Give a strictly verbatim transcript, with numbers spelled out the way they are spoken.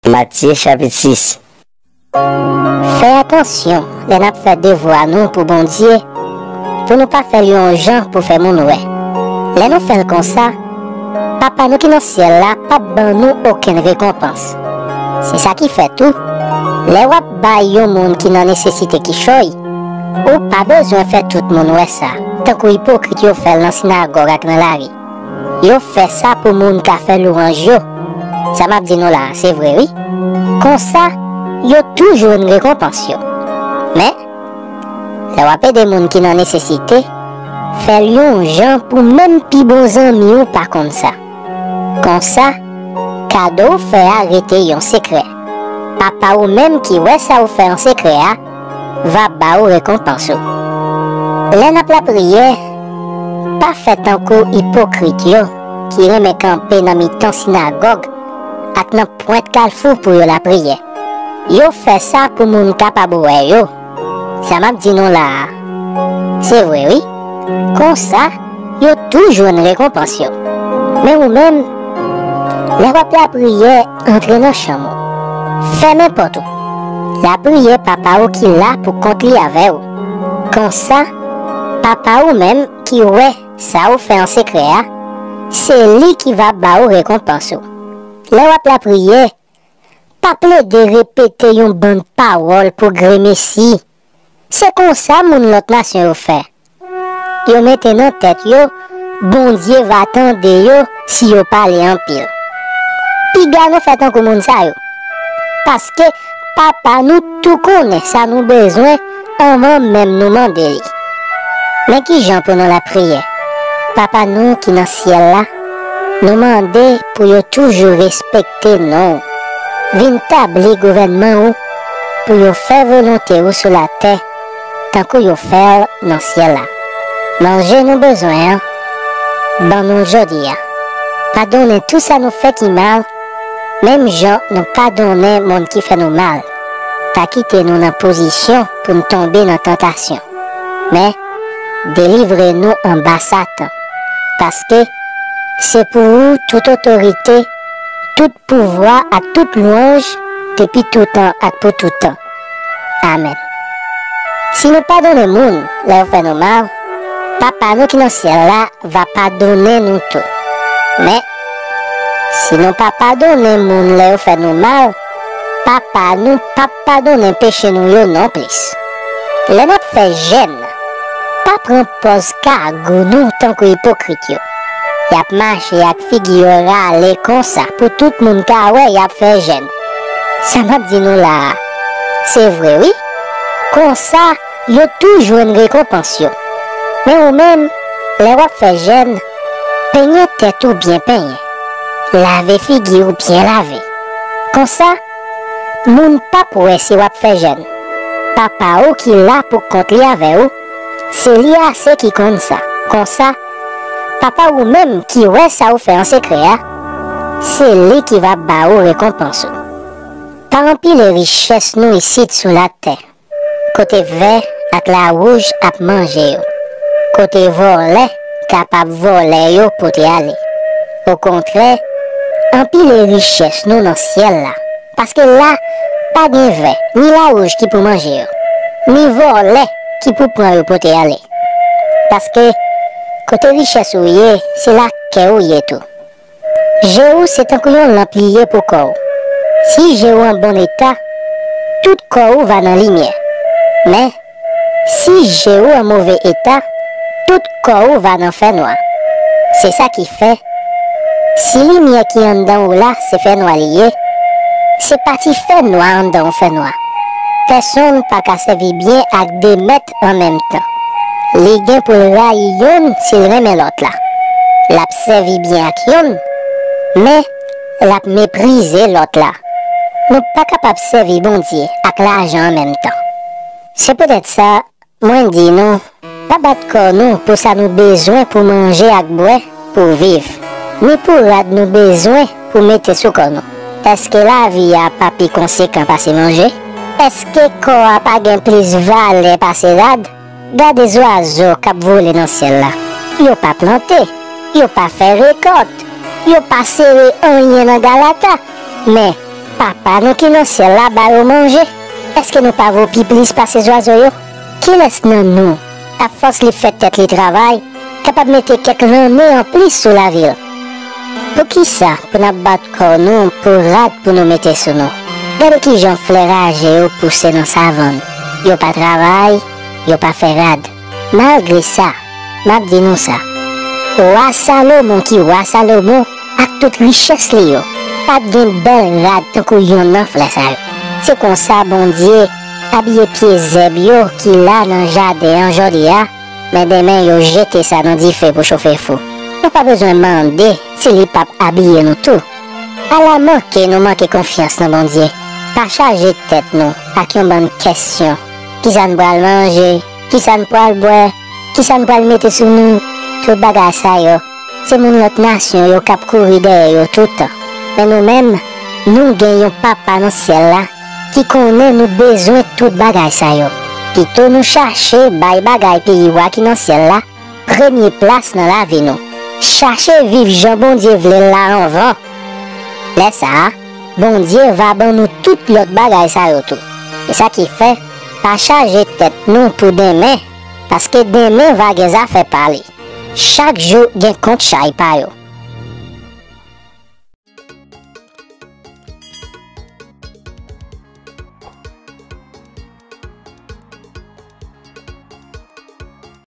Matye chapit sis. Fè atansyon lè n ap fè devwa nou pou Bondye, pou nou pa fè l yon jan pou fè moun wè. Lè nou fè l konsa, Papa nou ki nan syèl la p ap ban nou okenn rekonpans. Se sa ki fè tou, lè w ap bay yon moun ki nan nesesite kichòy, ou pa bezwen fè tout moun wè sa, tankou ipokrit yo fè l nan sinagòg ak nan lari. Yo fè sa pou moun ka fè lwanj yo. Sa m ap di nou la a, se vre wi. Konsa, yo tou jwenn rekonpans yo. Men, lè w ap ede moun ki nan nesesite, fè l yon jan pou menm pi bon zanmi w pa konn sa. Konsa, kado w fè a rete yon sekrè. Papa w menm ki wè sa w fè an sekrè a, va ba w rekonpans ou. Lè n ap lapriyè, pa fè tankou ipokrit yo ki renmen kanpe nan mitan sinagòg ak nan pwent kalfou pou yo lapriyè. Yo fè sa pou moun kapab wè yo. Sa m ap di nou la a, se vre wi. Konsa, yo tou jwenn rekonpans yo. Men ou menm, lè w ap lapriyè, antre nan chanm ou. Fèmen pòt ou. Lapriyè Papa w ki la pou kont li avè w. Konsa, Papa w menm ki wè sa w fè an sekrè a, se li ki va ba w rekonpans ou. Lè w ap lapriyè, pa plede repete yon bann pawòl pou gremesi. Se konsa moun lòt nasyon yo fè. Yo mete nan tèt yo, Bondye va tande yo si yo pale anpil. Piga nou fè tankou moun sa yo. Paske Papa nou tou konnen sa nou bezwen anvan menm nou mande li. Men ki jan pou nou lapriyè. Papa nou ki nan syèl la, nou mande pou yo toujou respekte non w. Vin tabli gouvènman ou pou yo fè volonte ou sou latè, tankou yo fè l nan syèl la. Manje nou bezwen an, ban nou l jodi a. Padonnen tou sa nou fè ki mal, menm jan nou padonnen moun ki fè nou mal. Pa kite nou nan pozisyon pou n tonbe nan tantasyon, men delivre nou anba Satan. Paske se pou ou tout otorite, tout pouvwa ak tout lwanj, depi toutan ak pou toutan. Amèn. Si nou padonnen moun lè yo fè nou mal, Papa nou ki nan syèl la va padonnen nou tou. Men, si nou pa padonnen moun lè yo fè nou mal, Papa nou p ap padonnen peche nou yo nonplis. Lè n ap fè jèn, pa pran pòz kagou nou tankou ipokrit yo. Y ap mache ak figi yo rale konsa pou tout moun ka wè y ap fè jèn. Sa m ap di nou la a, se vre wi. Konsa, yo tou jwenn rekonpans yo. Men ou menm, lè w ap fè jèn, penyen tèt ou byen penyen. Lave figi w byen lave. Konsa, moun p ap wè si w ap fè jèn. Papa w ki la pou kont li avè w, se li ase ki konn sa. Konsa, Papa w menm ki wè sa w fè an sekrè a, se li ki va ba w rekonpans ou. Pa anpile richès nou isit sou latè, kote vè ak lawouj ap manje yo, kote vòlè kapab vòlè yo pote ale. Okontrè, anpile richès nou nan syèl la, paske la pa gen vè ni lawouj ki pou manje yo, ni vòlè ki pou pran yo pote ale. Paske kote richès ou ye, se la kè ou ye tou. Je ou se tankou yon lanp li ye pou kò w. Si je ou an bon eta, tout kò ou va nan limyè. Men, si je ou an move eta, tout kò ou va nan fènwa. Se sa ki fè, si limyè ki anndan ou la se fènwa li ye, se pa ti fènwa anndan w fènwa. Pèsonn pa ka sèvi byen ak de mèt an menm tan. Li gen pou l rayi youn si l renmen lòt la. L ap sèvi byen ak youn, men l ap meprize lòt la. Nou pa kapab sèvi Bondye ak lajan an menm tan. Se poutèt sa, mwen di nou, pa bat kò nou pou sa nou bezwen pou manje ak bwè pou viv, ni pou rad nou bezwen pou mete sou kò nou. Èske lavi a pa pi konsekan pase manje? Èske kò a pa gen plis valè pase rad? Gade zwazo k ap vole nan syèl la. Yo pa plante, yo pa fè rekòt, yo pa sere anyen nan galata, men Papa nou ki nan syèl la ba yo manje. Èske nou pa vo pi plis pase zwazo yo? Kilès nan nou, afòs li fè tèt li travay, kapab mete kèk lannen anplis sou lavi l? Poukisa pou n ap bat kò nou pou rad pou nou mete sou nou? Gade kijan flè raje yo pouse nan savann. Yo pa travay, yo pa fè rad. Malgre sa, m ap di nou sa. Wa Salomon ki wa Salomon ak tout richès li yo, pa t gen bèl rad tankou yonn nan flè sa yo. Se konsa Bondye abiye pye zèb yo ki la nan jaden an jodi a, men demen yo jete sa nan dife pou chofe fou. Nou pa bezwen mande si li p ap abiye nou tou. Ala manke nou manke konfyans nan Bondye. Pa chaje tèt nou ak yon bann kèsyon. Kisa n pral manje? Kisa n pral bwè? Kisa n pral mete sou nou? Tout bagay sa yo, se moun lòt nasyon yo k ap kouri dèyè yo toutan. Men nou menm, nou gen yon Papa nan syèl la ki konnen nou bezwen tout bagay sa yo. Pito nou chache bay bagay peyi wa ki nan syèl la premye plas nan lavi nou. Chache viv jan Bondye vle l la anvan. Lè sa a, Bondye va ban nou tout lòt bagay sa yo tou. Se sa ki fè, pa chaje tèt nou pou demen, paske demen va gen zafè pa li. Chak jou gen kont chay pa yo.